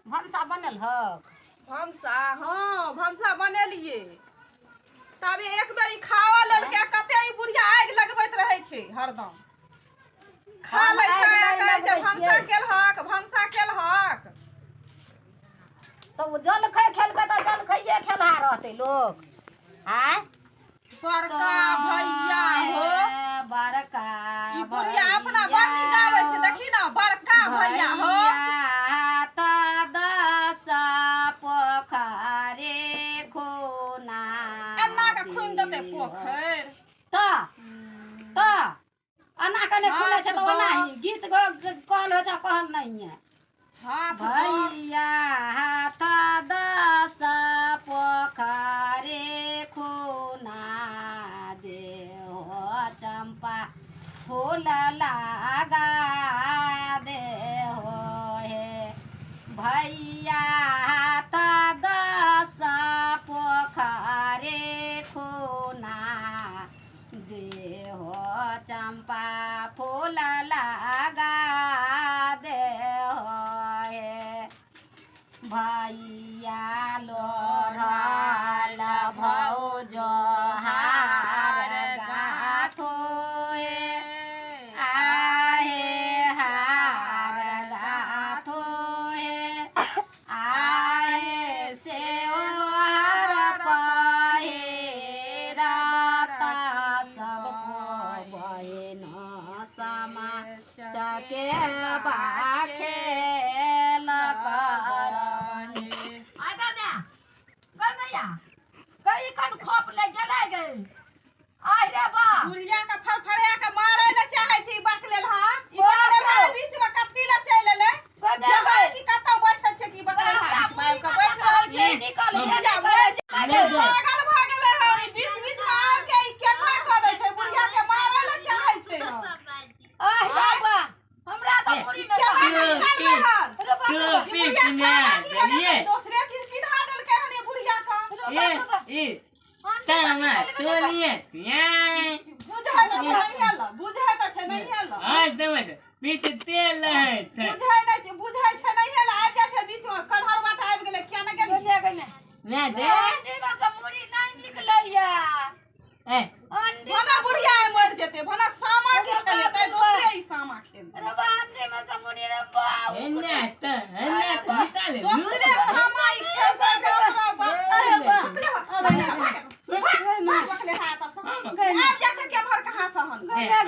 भनसा बनल हक? भनसा, हाँ भनसा बनेलिए। तब एक बेर ई खाओ लेलकै, कते ई बुढ़िया आगि लगबैत रहै छै हरदम। खा लै छै, कहै छै भनसा केलहक, भनसा केलहक। तऽ ओ जलखै खेलकै तऽ जलखैये खेलहा रहतै लोक। आँय बड़का भैया हो, बड़का ई बुढ़िया अपना बड़ नीक गाबै छै, देखी ना, बड़का भैया हो। तऽ दस पोखरे खुना एना के खुनि देतै पोखरि। तऽ एना के नहि खुलै छै तऽ ओनाही गीत कहल होइ छै, कहल नहीं है। भैया हाथ दस पोखरे खुना दे हो, चंपा फूल लगा दे हो हे। भैया हाथ दस पोखरे खुना दे हो, चंपा फूल लगा दे हो हे। भैया लोढ़ल भौजो हार गाथो हे, आहे हार गाथो हे, आहे से हार पहिरता सब बहिन समा चकेबा खेल करनी। आगा म्या गई मैया गई, कन खोप ले गेलै गई। आइ रे बा, बुढ़िया के फरफरा के मारे ले चाहे छी बकलेल। हा ई बकलेल हा बीच में कथी ले चलि एलै? जहाँ की कतौ बैठल छै की बकलेल हा बीच में आबि के बैठ रहल छै। निकल करै छै, पागल भऽ गेलै हन ई। बीच बीच में आबि के ई केना कऽ दै छै, बुढ़िया के मारे ले चाहे छै। आइ रे बा, हमरा तऽ मुड़ी में केना निकालबै हन ई बुढ़िया? सामा की बनेतै? दोसरे चीज पिन्हा देलकै हन ई बुढ़िया के। बुझै तऽ छै नहि हेल, बुझै तऽ छै नहि हेल, बुझै नहि छै, बुझै छै नहि हेल। आबि जाइ छै बीच में, कन्हर बाट आबि गेलै, किया नहि गेली? मुड़ी नहि निकलैया। भना बुढ़िया मरि जेतै, भना सामा की खेलेतै? दोसरे ई सामा खेलतै, दोसरे सामा ई खेलतै। बाप रे बाप, आबि जाइ छै केम्हर कहाँ से हन। बुढ़िया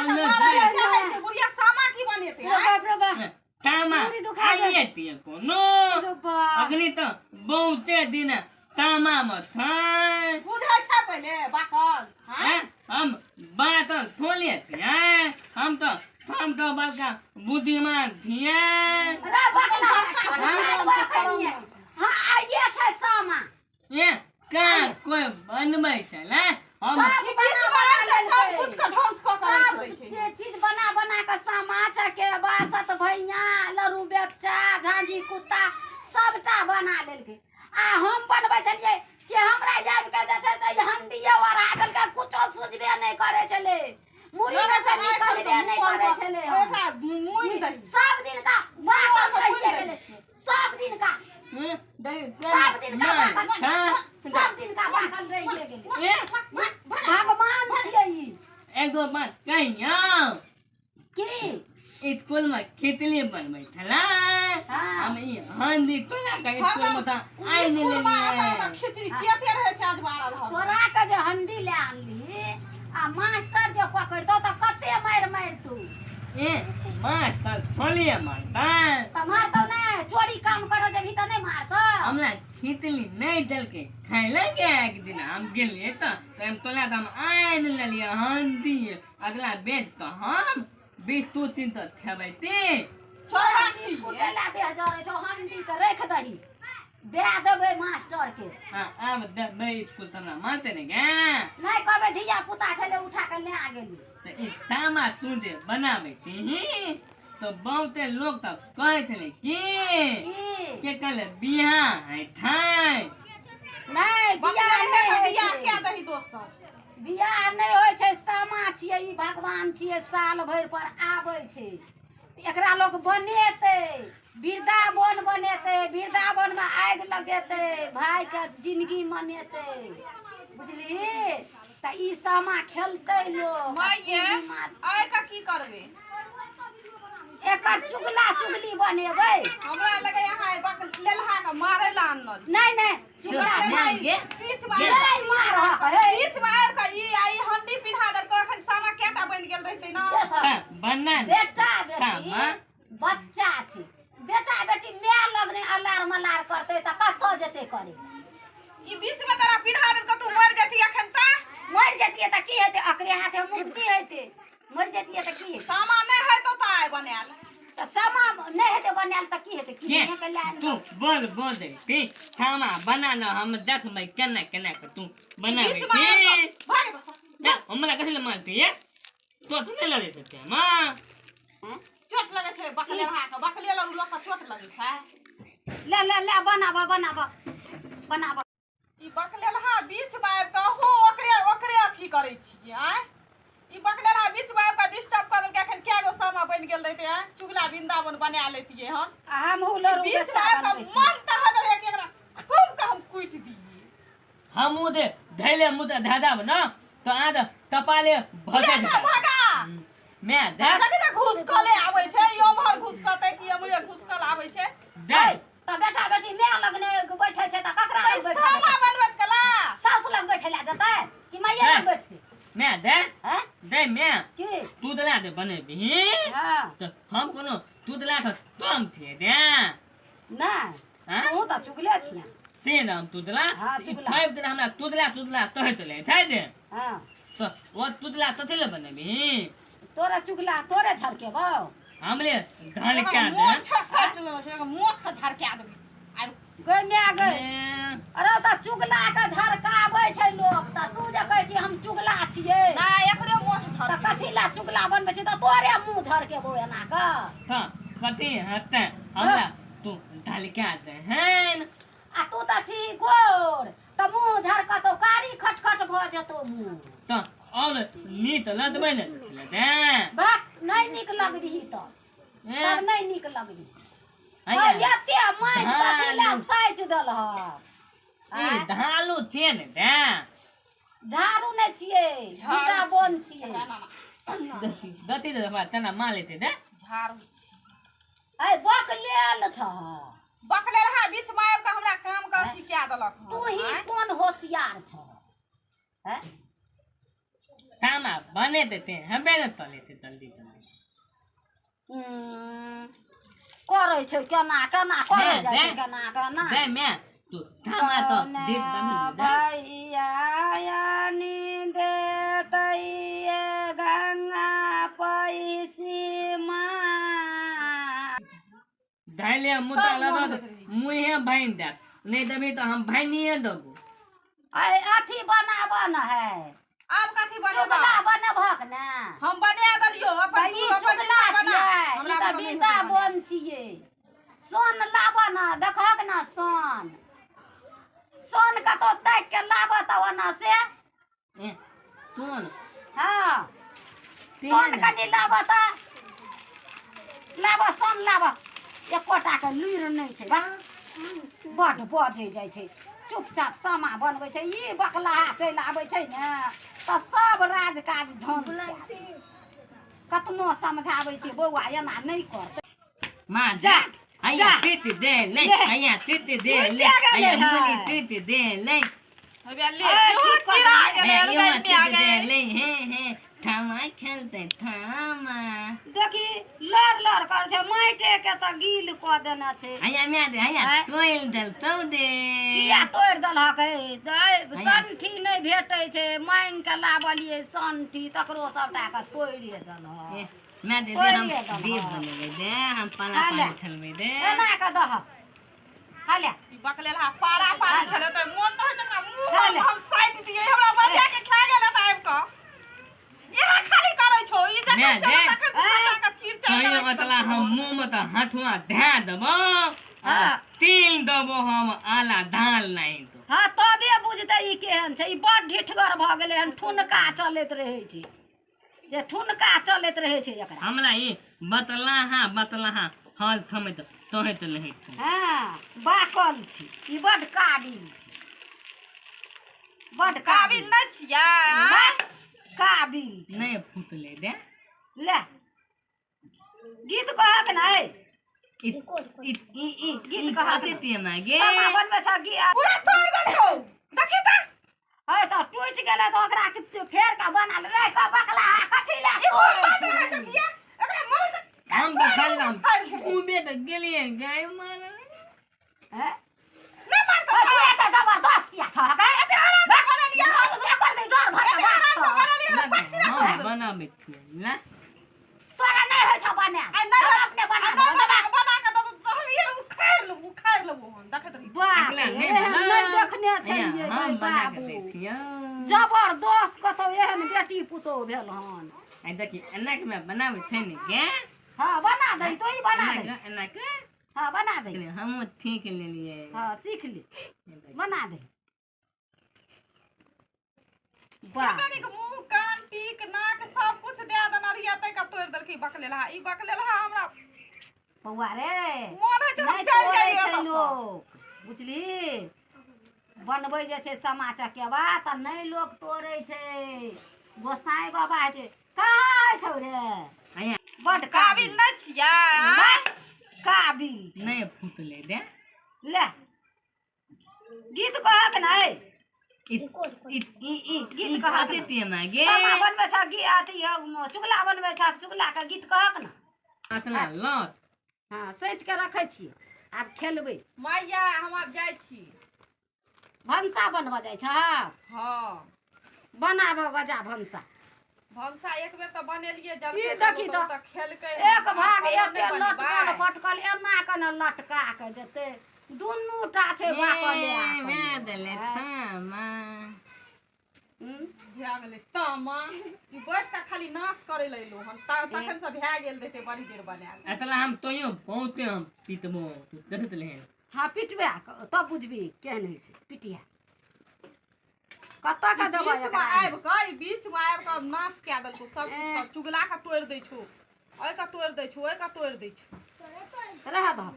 के मारै लए चाहै छै। बुढ़िया सामा की बनेतै? तामा आइए कोनो अखनी तऽ बहुते दिन तामा मे छै। बुझै छै पहिले बाकल? हम बात थोड़े थिए, हम तऽ बड़का बुद्धिमान थिए। हाँ आइए छै सामा। ए का कोइ बनबै छै ने? हम सब कुछ के ढौंस कऽ के राखि दै छै। जे चीज बना बना के सामा चकेबा, सतभैया, लड़ू बेच्चा, झांझी कुत्ता सबटा बना लेलकै। आ हम बनबै छलियै कि हमरा आबि के जे छै से हंडिये ओढ़ा देलकै, कुछो सुझबे नहि करै छलै, मुड़ी में से निकलबे नहि करै छलै। सब दिन का बाकल रहिए गेलै, सब दिन का, सब दिन का बाकल, सब दिन का बाकल रहिए गेलै। भगवान छियै ई। एगो बात कहियौ? की? स्कूल में खिचड़ी बनबै छलै, हम ई हंडी तोरा के स्कूल में तऽ आनि लेलियै। खिचड़ी केते रहै छै आज बारल? तोरा के जे हंडी ले आनली आ मास्टर जे पकड़तौ तऽ कते मारि मारितौ। ए मास्टर थोड़िए मारतै। तऽ मारतौ नहि? चोरी काम करऽ जेबही तऽ नहि मारतौ? हमरा खिचड़ी नहि देलकै खाय लए एक दिन हम गेलियै तऽ हम तोरा तऽ हम आनि लेलियै हंडी। अगला बेच तऽ हम 20 तीन तऽ खेबै ते। चोरबा छी। ला दे जरै छौ हंडी के, राखि दही, दे देबै मास्टर के। हाँ आब देबै स्कूल तऽ हमरा मारतै ने गे? नहि कहबै धिया पुता छलै, उठा के ले आ गेली। तऽ ई तामा तू जे बनाबै छीही तऽ बहुते लोक तऽ कहै छलै कि के कहले बियाह हेतै। नहि, बियाह नहि होइ बियाह छै। कए दही दोसर। बियाह नहि होइ छै, सामा छियै ई, भगवान छियै, साल भरि पर आबै छै। एकरा लोक बनेतै, वृन्दावन बनेतै, वृंदावन में आगि लगेतै, भाई के जिंदगी मनेतै, बुझली? तऽ ई सामा खेलतै लोग। माइये आइ का की करबै? एकर चुगला चुगली बनेबै। हमरा लगे यहाँ लेलहा के मारे ला आनल। नहीं नहीं, चुगला बीच में नहीं मारहक हे। बीच में आबि के ई आई हंडी पिन्हा देलको, अखन सामा केटा बनि गेल रहतै ना। बना बेटा बेटी बच्चा छै, बेटा बेटी my लग नहि अलार मलार करतै तऽ कतऽ जेतै करे? ई बीच में तोरा पिन्हा देलको, तू मर जेती अखन ता। मर जेतियै तऽ की हेतै? अकरे हाथे मुक्ति हेतै। मर जेतियै तऽ की हेतै? सामा नहि हेतौ तऽ आइ बनायल। तऽ सामा नहि हेतै बनायल तऽ की हेतै? की के लए तू बोल बोल दे ती सामा बना न, हम देखबै केना केना के तू बनाबै छी। हमरा कथी ले मारती ये? तो तू नहि लड़ै छै मां। चोट लगै छै बकलेलहा के, बकलेल लोक के चोट लगै छै। ले ले ले बनाब बनाब बनाब। ई बकलेलहा बीच में आबि कऽ हो ओकरे ओकरे अथी करै छियै। आँय ई बकलेलहा बीच में आबि कऽ डिस्टर्ब कऽ देलकै। अखन कए गो सामा बनि गेल रहितै? आँय चुगला वृंदावन बना लेतियै हन। आ हमहूँ लड़ू बीच में आबि कऽ मन तऽ होइत रहै कि एकरा खूब कऽ हम कुटि दियै। हमहूँ दे धैले मुँह तऽ धए देब न तऽ आद कपाले भसै जेतै। भगा मैं दे देखी तऽ घुसकले आबै छै, ई ओम्हर घुसकतै कि एम्हरे घुसकल आबै छै। दे तऽ बेटा बेटी my लग नहि बैठै छै तऽ ककरा लग बैठै? सामा बनबैत कला सासु लग बैठै लए जेतै कि माइये लग बैठतै? मैं दे दे मैं की तू दला दे बनेबही। हां तऽ हम कोनो तू दला के कम थिए दे नहि, तू तऽ चुगले छियै ते नाम तू दला। फाइव दिन हमरा तुदला तुदला कहैत ले छै दे। हां तऽ ओ तुदला कथी ले बनेबही? तोरा चुगला तोरे झरकेबौ। हमले धान के दे मोछ काटि लेलौ छै, मोछ के झरका देबै। आर गै my गै, अरे तऽ चुगला के झरकाबै छै लोक, तऽ तू जे कहै छी हम चुगला छियै। नहि, एकरे मोछ झरके। तऽ कथी ला चुगला बनबै छै? तऽ तोरे मुँह झरकेबौ एना कऽ। तऽ कथी हेतै? हमरा तू ढलका दे हेन। आ तू तऽ छी गोर, तऽ मुँह झरकतौ कारी खटखट भऽ जेतौ मुँह। तऽ और नीक लगबै ने दे। बाह, नहि नीक लगबिही तब, तब नहि नीक लगबिही। एते माटि कथी ला साटि देलहक? ई धालू छियै ने दे। झाड़ू नहि छियै, वृंदावन छियै। दती दे हमरा तेना मार लेतै दे। झाड़ू ऐ बकलेल छह। बकलेलहा बीच में आबि कऽ हमरा काम के अथी कए देलक। तू ही कोन होशियार छह? हैं सामा बने देते हमे ने तलेते जल्दी जल्दी। करै छै केना केना करै जाइ छै केना केना। दे मैं तू सामा तो देख बनी दे। भैया यानी देतै गंगा पैसी माँ। धैले मुदा लगा मुँहे भानि दे, नहीं देबही तऽ हम भानिए देबो। ऐ अथी बनाब न है। आब कथी बनेबा? चुगला बनेबहक ने। हम बना देलियौ अपन। ई चुगला छियै, ई तऽ वृंदावन छियै। सोन लाब न, देखहक न सोन, सोन कतौ ताकि के लाब तऽ ओना से। सोन? हँ, सोन कनि लाब तऽ, लाब सोन लाब। एकोटा के लुरि नहि छै, बड्ड बजै जाइ छै। चुपचाप सामा बनबै छै। ई बकलाहा चलि आबै छै ने तऽ सब राज काज ढंग से कतनो समझाबै छै बौआ एना नहि करतै। माँ जा हैया तीत दे ले, हैया तीत दे ले, हैया मूली तीत दे ले, हैया ले चिरा गेलै दे ले। हे हे थामा खेलतै थामा। देखी लड़ लड़ कर छै, माटिे के तऽ गील कऽ देने छै। हैया my they, हैया तोड़ि देलतौ दे। किया तोड़ि देलहक? हे संठी नहि भेटै छै, मांगि के लाबलियै संठी, तकरो सबटा के तोड़िए देलहक। My they दे, हम दीप बनेबै दे, हम पाला पानी खेलबै दे। एना कऽ दहक हाले। ई बकलेलहा पारा पानी खेलेतै, मोन तऽ होइ छै मुँह हम साटि दियै। हमरा बजा के खा गेल तऽ आबि कऽ इहा खाली करै छौ। ई जखन चलत तखन सबटा के चीर चार कहियो अतला हम मुँह में तऽ हथुआ धए देबो, तिल देबो हम आला धान नहीं तो। हाँ तबे बुझतै ई केहन छै। ई बड़ ढिठगर भऽ गेलै हन, ठुनका चलैत रहै छै, जे ठुनका चलैत रहै छै एकरा। हमरा ई बतलाहा बतलाहा हल थमैत तोहे तो नहीं थी। हाँ बाकल छी ई बड काबिल छी, बड काबिल नहि छियै। काबिल नहीं फूटले दे। ले गीत कहक नहीं ई ई गीत कहते ती ना गे समा बनबै छ गीत पूरा तोड़ देलकौ देखी त। है त टूटि गेलै त ओकरा के फेर का बनल रे का बकला कथी ले ई कोन बात रहै छ किया एकरा मुंह से हम तो खाली हम खूबे त गेलिए गाय मारल हैं नहीं मार त त जबरदस्त किया छ हके एते आराम से बनेलियै एकर नहीं डर भर एते आराम से बनेलियै पक्षी ना हम बनाबै छियै ना तोरा नहीं होइ छ बने आ नहीं हम अपने बना बना बना के दब त हम ये उखाड़ लेबो, उखाड़ लेबो हम देखैत रही। बाप रे नहीं देखने छलियै हम बना के बाबू दै छियै जबरदस्त कतौ एहन बेटी पुतोह भेल हन। आ देखी एना के मैं बनाबै छै ने गे। हाँ बना दे तो ही बना दे एना के। हाँ बना दे हम ठीक लेलिए। हाँ सीख ले बना दे। बाप के मुंह कान टीक नाक सब कुछ दे देना रहिए तै का तोड़ देलकै बकलेलहा। ई बकलेलहा हमरा बौआ रे मोन होइ छै हम नहीं चलि तोड़ै जाइए छै एतऽ सँ। लोक बुझली बनबै जे छै सामा चकेबा तऽ नहि लोक तोड़ै छै। गोसाई बाबा होइ छै कहाँ छौ रे आया बड काबिल नहि छियै। काबिल नहीं फूटले दे। ले गीत कहक नहीं ई ई ई गीत कहक कहते ती ना गे समा बनबै छ गीत अथी चुगला बनबै छ चुगला के गीत कहक ना। असला लत। हाँ सैत के रखै छियै आब खेलबै। मैया हम आब जाइ छी भनसा बनबऽ जाइ छ। हाँ बनाबऽ गजा भनसा। भनसा एक बेर तऽ बनेलियै ई जलखै देखी तऽ तऽ खेलकै एक भाग कोनो एते नहि लटकल बनेबै। पटकल एना के ने लटका के जेतै दुनू टा छै बाकले ए मैं देले तामा भए गेलै तामा। ई बैठ कऽ खाली नाश करै लए एलहुँ हन तखन से भए गेल रहतै बड़ी देर बनायल। अतला हम तोयो बहुते हम पीतबो तू देखत लेहन। हाँ पिटबे तब बुझबी केहन होइ छै पिटिया कतऽ के देबै बीच में एकरा। आबि कऽ ई बीच में आबि कऽ नाश कए देलकौ सब कुछ के। चुगला के तोड़ि दै छौ ओहि के तोड़ि दै छौ ओहि के तोड़ि दै छौ। रह दह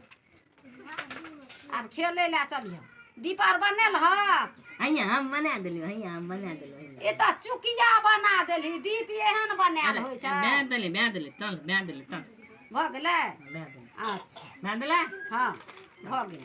आब खेलै लए चलिह। दीप आर बनेल हक हैया हम बना देलियो हैया हम बना देलियो। ई तऽ चुकिया बना देलही दीप एहन बनायल होइ छै। बना देली बना देली चल बना देली चल भऽ गेलै बना देली अच्छा बना देला। हाँ भऽ गेलै।